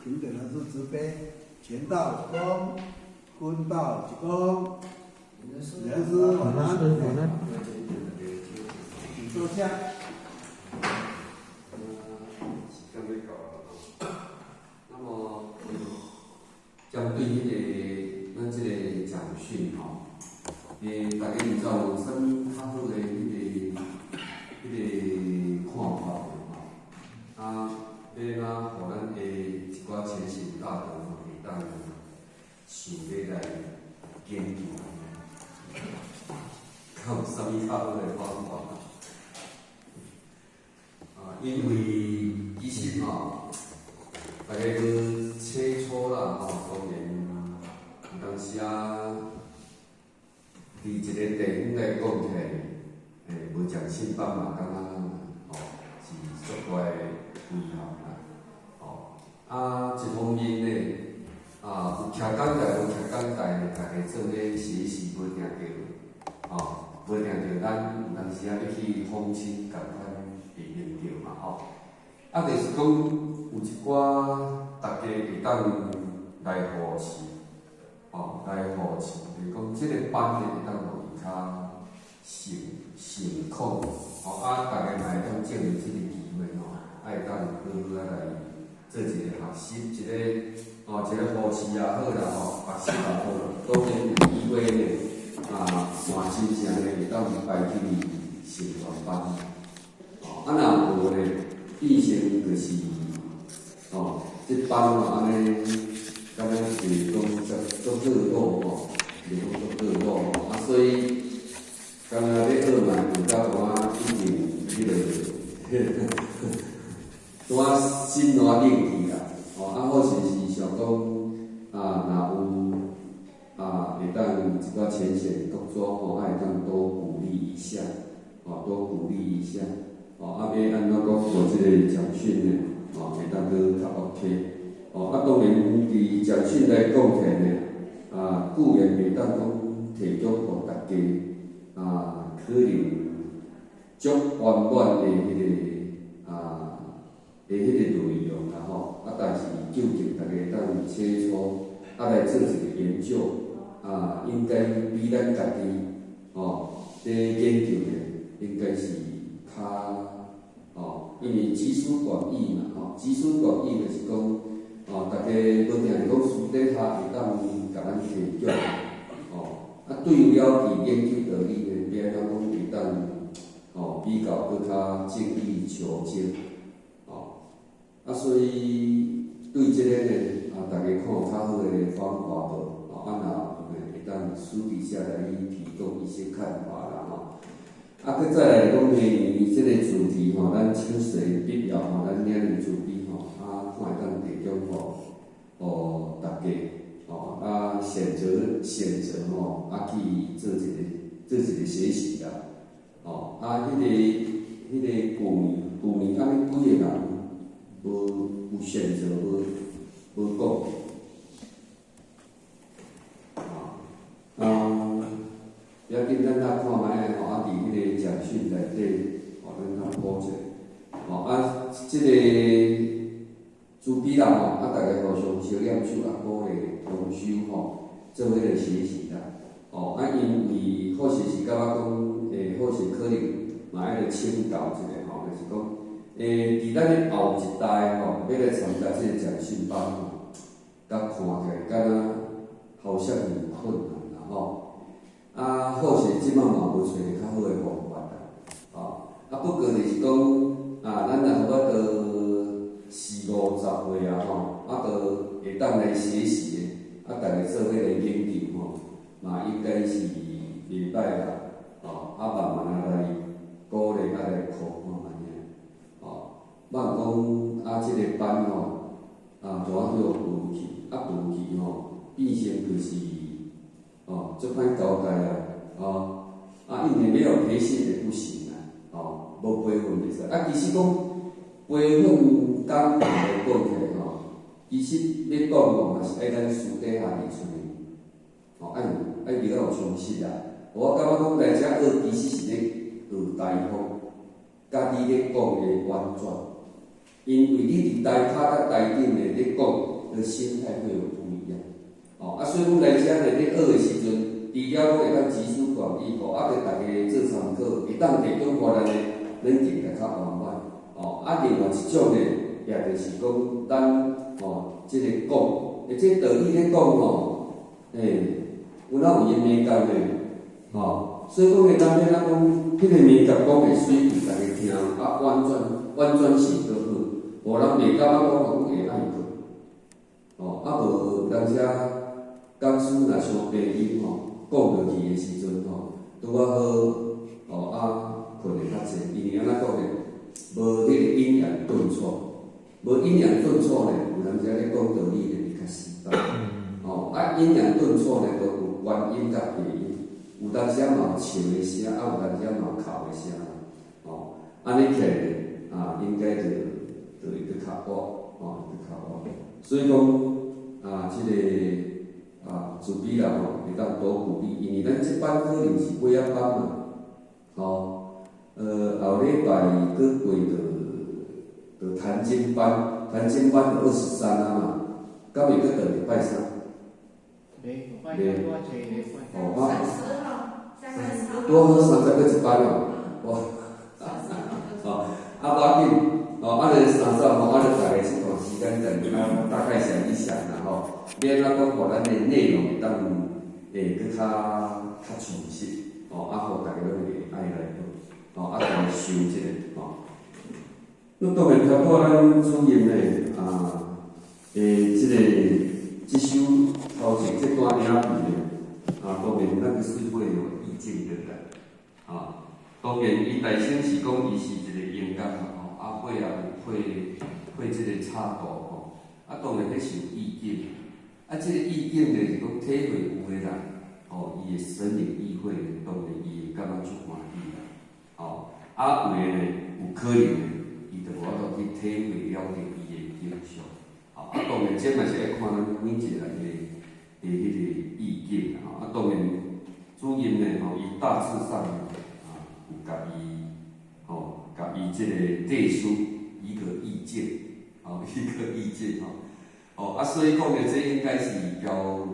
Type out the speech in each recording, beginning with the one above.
請頂老師慈悲，乾道一躬，坤道一躬。老師晚安。晚安。請坐下。時間欲到了吼，那麼針對彼个咱這個講訓吼，大家毋知有啥物較好的彼个看法無吼？啊，欲按怎予咱的一寡淺顯大德吼，會當想欲來研究，敢有啥物較好的方法？啊，因為其實吼，大家閣起初啦吼，當然有當時啊，佇一個地方來講起來，無講訓班嘛，感覺吼是足大的遺憾啦，吼。啊，一方面呢，啊，有徛講台無徛講台，大家做咧學習無定著，吼，無定著咱有當時啊欲去訪親仝款會用著嘛，吼。啊，就是講有一寡大家會當來扶持，吼，來扶持，就是講這个班呢會當予伊較成成功，吼，啊，大家嘛會當藉著這个機會吼，啊，會當好好啊來做一個學習，一個吼，一個扶持也好啦，吼，學習也好，當然有機會呢，啊，嘛真正呢會當排去成團班，吼，啊，若無呢，變成就是，吼，這班吼按呢，敢若是講足足熱鬧吼，是講足熱鬧吼，啊，所以，敢若欲學嘛有淡薄仔一定彼个，拄仔心澜冷去啦，吼，啊，好勢是想講，啊，若有啊，會當一寡淺顯國祖吼，啊，會當多鼓勵一下，吼，多鼓勵一下，吼，啊，欲按怎講，予這個講訓呢，吼，會當閣較 OK，吼，啊，當然佇講訓來講起來呢，啊，固然袂當講提供予大家，啊，可能足圓滿的彼个啊的彼個內容啦吼，啊，但是究竟大家會當切磋，啊，來做一個研究，啊，應該比咱家己吼佇研究的應該是較吼，因為集思廣益嘛吼，集思廣益就是講，吼，大家無定是講私底下會當共咱提供，吼，啊，對了佇研究道理呢，欲按怎講會當吼比較閣較精益求精，吼，啊，所以對這個呢，啊，大家看有較好的方法無？吼，啊，若有呢，會當私底下來提供一些看法啦，吼。啊，閣再來講明年這個主題吼，咱請隨必要吼，咱領領主筆吼，啊，看會當提供予大家，吼，啊，選擇選擇吼，啊，去做一個學習啦，吼，啊，彼个舊年按呢幾个人無有選擇無無講，啊，啊，要緊咱來看覓吼，啊，佇彼个講訓內底，吼，咱較補一下，吼，啊，這个主筆啦吼，啊，大家互相相念手啊，鼓勵同修吼，做彼個學習啦，吼，啊，因為好勢是感覺講，好勢可能嘛愛來請教一下吼，就是講，佇咱的後一代吼，欲來參加這個講訓班吼，佮看起來敢若好像有困難啦吼。啊，好勢這擺嘛無揣著較好的方法啦，吼，啊，不過就是講，啊，咱若有法度四五十歲啊吼，啊，都會當來學習的，啊，逐家做伙來研究吼，嘛應該是袂歹啦，吼，啊，慢慢仔來鼓勵，啊，來考看覓爾，吼，莫講啊，這个班吼，啊，怎啊叫無去，啊，無去吼，變成就是，哦，足歹交代啊，哦，啊，因為沒有培訓也不行啊，哦，無培訓袂使，啊，其實講培訓講來講起來吼，其實欲講吼，嘛是愛咱私底下佇厝，吼，愛有愛比較有常識啊。我感覺講來遮學，其實是咧學台風，佮你咧講的婉轉，因為你佇台跤佮台頂的咧講。的心態會有不一樣。哦，啊，所以阮來遮咧咧學的時陣，除了講會當集思廣益，吼，啊，給大家做參考，會當提供予咱的冷靜會較圓滿。哦，啊，另外一種呢，也就是講咱吼，這個講，欸，這道理咧講吼，欸，有哪有伊美感呢？吼，所以講咧，咱欲按怎講，彼個美感講會媠句，大家聽，啊，婉轉婉轉性閣好，予人袂感覺講講會愛困。哦，啊無當時講師若傷平音吼，講落去的時陣吼，拄仔好，哦啊，睏會較濟，因為按怎講呢？無彼個抑揚頓挫，無抑揚頓挫呢，有當時咧講道理咧會較死板。哦，啊抑揚頓挫呢，都有元音佮鼻音，有當時嘛有笑的聲，啊有當時嘛有哭的聲，哦，按呢起來呢，啊應該就會閣較活，哦，閣較活。所以講啊，這個啊慈悲啦吼，會當多鼓勵，因為咱這班可能是尾仔班嘛，吼。後禮拜閣過就壇經班，壇經班就23啊嘛，敢會閣轉禮拜三？袂，袂。哦， 30號，30號。拄好30閣一班哦，哇！哦，啊無要緊，哦，啊你30吼，啊你大家這段時間等啊，大概想一想啦吼，欲按怎講，予咱的內容會當會閣較較充實，哦，啊，予大家攏會愛來學。哦，啊，來修這個，吼。那當然，頭拄咱主任呢，啊，欸，這個這首頭前這段影片呢，啊，當然咱個是會有意境的啦，啊，當然伊大聲是講伊是一個音樂嘛，吼，啊，會啊有配配這個插圖吼，啊，當然彼是有意境，啊，這個意境呢是講體會有的人，吼，伊會神領意會，當然伊會感覺足歡喜啦。吼，啊，有的呢，有可能呢，伊就無法度去體會了解伊的景象。吼，啊，當然這嘛是愛看咱每一個人的彼個意境啦。吼，啊，當然主任呢，吼，伊大致上啊，有共伊，吼，共伊這個列出一個意見，吼，一個意見吼。哦，啊，所以講呢，這應該是交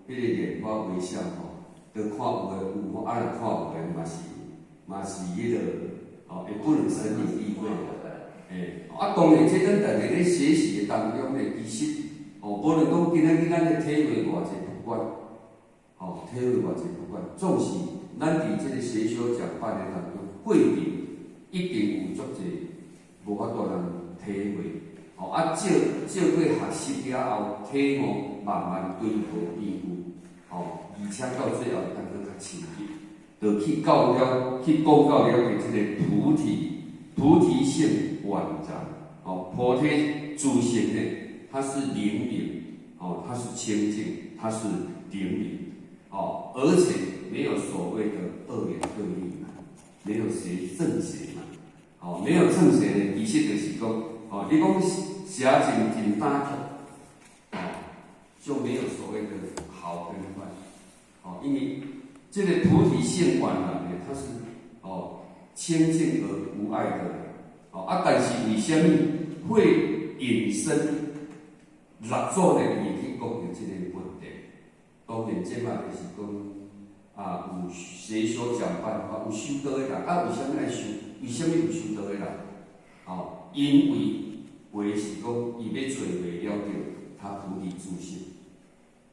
彼個蓮花微笑吼，都看有的有吼，啊，若看無的嘛是。嘛是彼個，吼，會不能神領意會啦，欸，啊，當然，這咱逐家咧學習的當中咧，其實，哦，無論講今仔日咱咧體會偌濟不管，吼，體會偌濟不管，總是咱佇這個學修講班的當中，過程一定有足濟無法度通體會，吼，啊，借借過學習了後，體悟慢慢堆無變有，吼，而且到最後會當閣較深入。就去到了，去講到了的這個菩提，菩提性宛然，哦，菩提自性呢，它是靈明，哦，它是清淨，它是靈明，哦，而且沒有所謂的二元對立嘛，沒有誰正邪嘛，哦，沒有正邪呢，其實就是講，哦，你講邪正真打哦，就沒有所謂的好跟壞，哦，因為這個菩提性宛然呢，它是哦清淨而無礙的，哦啊，但是為啥物會引申六祖呢？伊會去講著這個問題。當然，這擺就是講啊，有邪修講班啊，有修道的人啊，為啥物愛修？為啥物有修道的人？哦，因為話是講，伊欲揣會了著他菩提自性，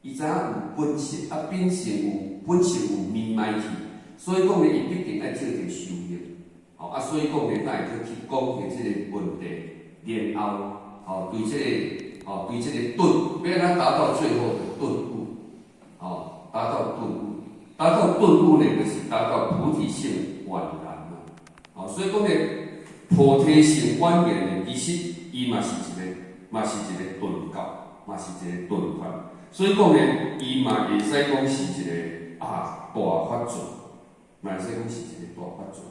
伊知影有本性，啊，本性有本性有迷昧去，所以講呢，伊必定愛借著修行，吼啊，所以講呢，咱會去講著這個問題，然後，吼，對這個，吼，對這個頓，欲按怎達到最後的頓悟，吼，達到頓悟，達到頓悟呢，就是達到菩提性宛然嘛，吼，所以講呢，菩提性宛然呢，其實伊嘛是一個，嘛是一個頓教，嘛是一個頓法，所以講呢，伊嘛會使講是一個啊大法座，嘛會使講是一個大法座。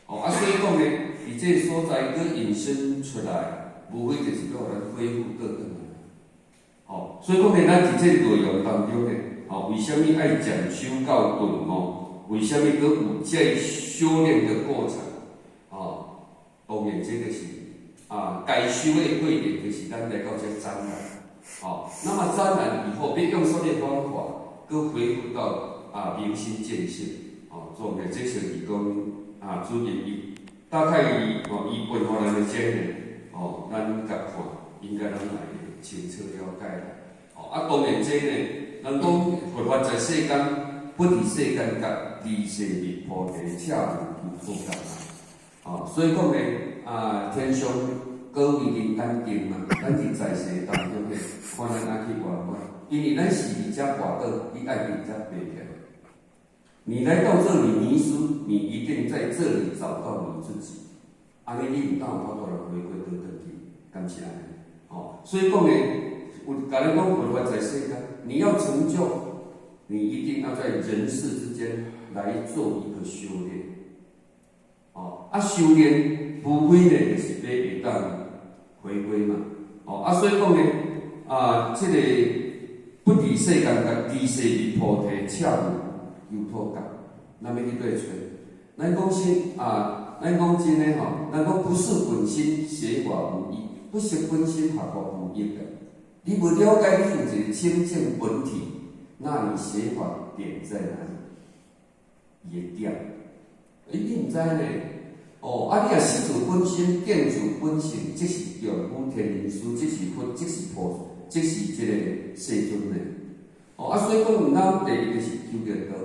哦，啊，所以講呢，佇這個所在閣引申出來，無非就是閣予咱恢復倒轉來。吼，所以講呢，咱佇這個內容當中呢，吼，為啥物愛漸修到頓悟？為啥物閣有這修煉的過程？吼，當然這個是啊，該修的過程就是咱來到這展覽。哦，那麼沾染以後，欲用啥物方法，閣恢復到啊明心見性，哦，做嘅這就是講啊，主任伊大概伊哦，伊分予咱的經驗，哦，咱共看，應該攏會清楚了解啦。哦，啊，當然這呢，人講佛法在世間，不佇世間覺，離世覓菩提，切勿求脫覺。哦，所以講呢，啊，天上果位人間定嘛，咱佇在世當中呢，看咱愛去活無？因為咱是佇遮跋倒，你愛佇遮爬起來。你來到這裡迷失，你一定在這裡找到你自己。按呢，你毋當有法度來回歸倒轉去，敢是按呢？哦，所以講呢，有共你講佛法在世間，你要成就，你一定要在人世之間來做一個修煉。哦，啊，修煉無非呢，就是欲會當回歸嘛。哦，啊，所以講呢，啊，這個不佇世間覺，離世覓菩提，切勿求脫覺。咱欲去佗揣？咱講真啊，咱講真的吼，咱講不識本心，學法無益；不識本心，學法無益的。你無了解你有一個清淨本體，那你學法點在哪裡？伊的點，欸，你毋知呢？哦，啊，你若識住本心，見住本性，即是丈夫天人師，即是佛，即是菩，即是這個世尊呢。哦，啊，所以講，咱第一就是求著道。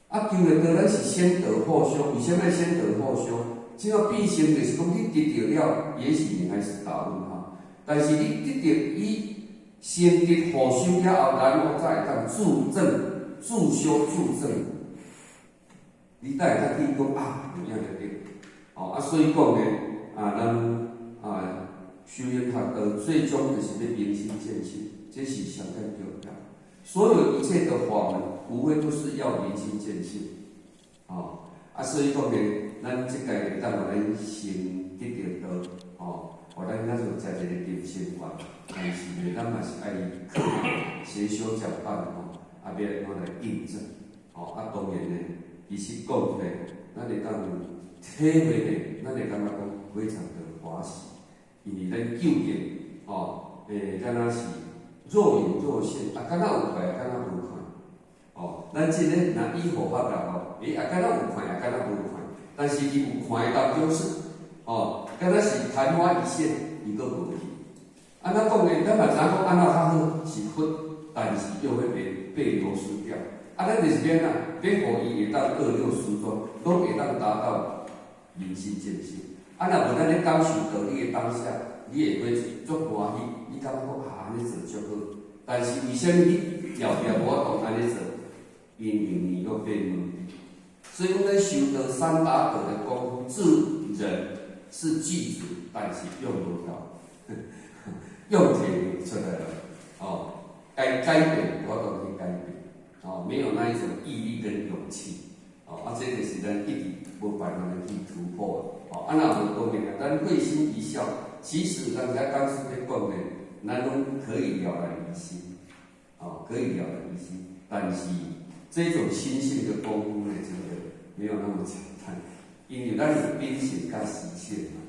啊，求著道，咱是先得後修。為啥物先得後修？這個變成就是講，你得著了，也許你還是打問號。但是你得著伊先得後修了後，然後才會當自證、自修自證。你才會當去講啊，有影就對。哦，啊，所以講呢，啊，咱啊修行學道，最終就是欲明心見性，這是上蓋重要。所有一切的法門，無非都是要明心見性。哦，啊，所以講呢，咱這屆會當予咱先得著道，哦，予咱咱就食一個定心丸。但是呢，咱嘛是愛靠邪修講辦吼，啊，欲按怎來印證？哦，啊，當然呢，其實講起來，咱會當體會呢，咱會感覺講非常的歡喜，因為咱究竟，哦，敢若是若隱若現，啊，敢若有看，敢若無看。哦，咱這個若以佛法來吼，欸，啊，敢若有看，啊，敢若無看。但是伊有看的當中是，哦，敢若是曇花一現，伊閣無去。按怎講呢？咱嘛知影講按怎較好是佛，但是又會被流失掉。啊，咱就是欲按怎，欲予伊會當二六時中，攏會當達到明心見性。啊，若無咱咧感受道理的當下，你會會足歡喜，你感覺講啊，按呢做足好。但是為啥物你後壁無法度按呢做？因為你又被蒙蔽。所以講，咱修道三達德的功夫，自人是具足，但是用無到，用提出來了。哦，該改變無法度去改變，哦，沒有那一種毅力跟勇氣。哦，啊，這就是咱一直無辦法去突破。哦，啊，若無當然啊，咱會心一笑，其實人家講師咧講的，咱攏可以了然於心，哦，可以了然於心，但是這種心性的功夫呢，真的沒有那麼簡單，因為咱有秉性佮習性嘛，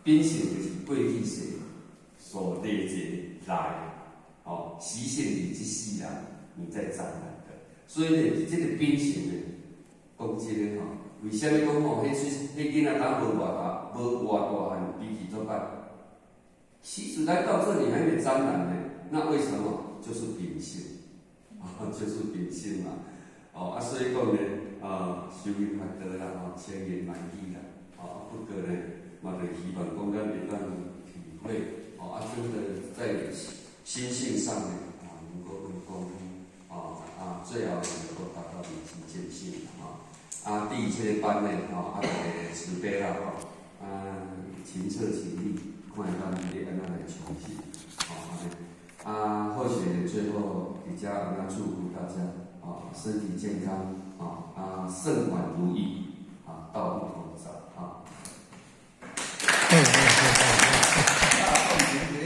秉性就是過去世所累積來的，哦，習性是這世人你在沾染的，所以呢，這個秉性呢，講真的吼，為啥物講吼？彼出彼囡仔當無偌大，無偌大漢，脾氣足歹。其實來到這裡還沒沾染呢，那為什麼？就是秉性，啊，就是秉性嘛。哦，啊，所以講呢，啊，修行較多啦，吼，千言萬語啦，啊，不過呢，嘛就希望講咱會當體會，哦，啊，真的在心性上呢，啊，能夠用功夫，啊啊，最後能夠達到明心見性，啊，啊，佇這個班呢，吼，啊，大家慈悲啦，吼，啊，群策群力，看咱欲按怎來重新，吼，按呢，啊，好勢最後佇遮按怎祝福大家。啊，身體健康，啊啊，勝滿如意，啊，道路同在，啊。大眾行禮。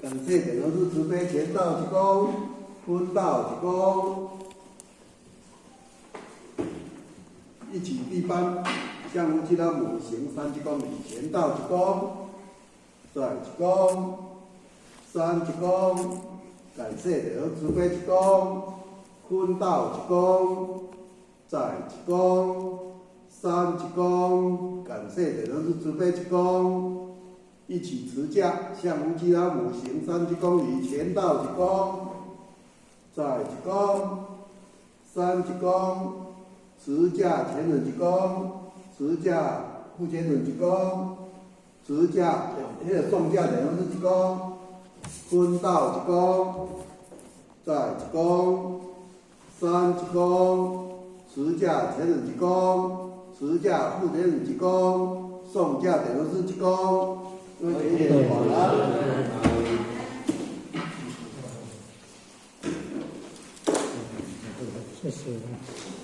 感謝典老師慈悲前道一躬，分道一躬，一起閉班。向夫妻老母行三鞠躬禮，前道一躬，再一躬，三鞠躬，感謝著慈悲一躬，坤道一躬，再一躬，三鞠躬，感謝著慈悲一躬，一起持駕，向夫妻老母行三鞠躬禮，前道一躬，再一躬，三鞠躬，持駕前輪一躬，持駕副前輪一躬，持駕彼个送駕兩是一躬，坤道一躬，再一躬，三鞠躬，持駕前輪一躬，持駕副前輪一躬，送駕等於是一躬，各位謝謝，晚安。謝謝。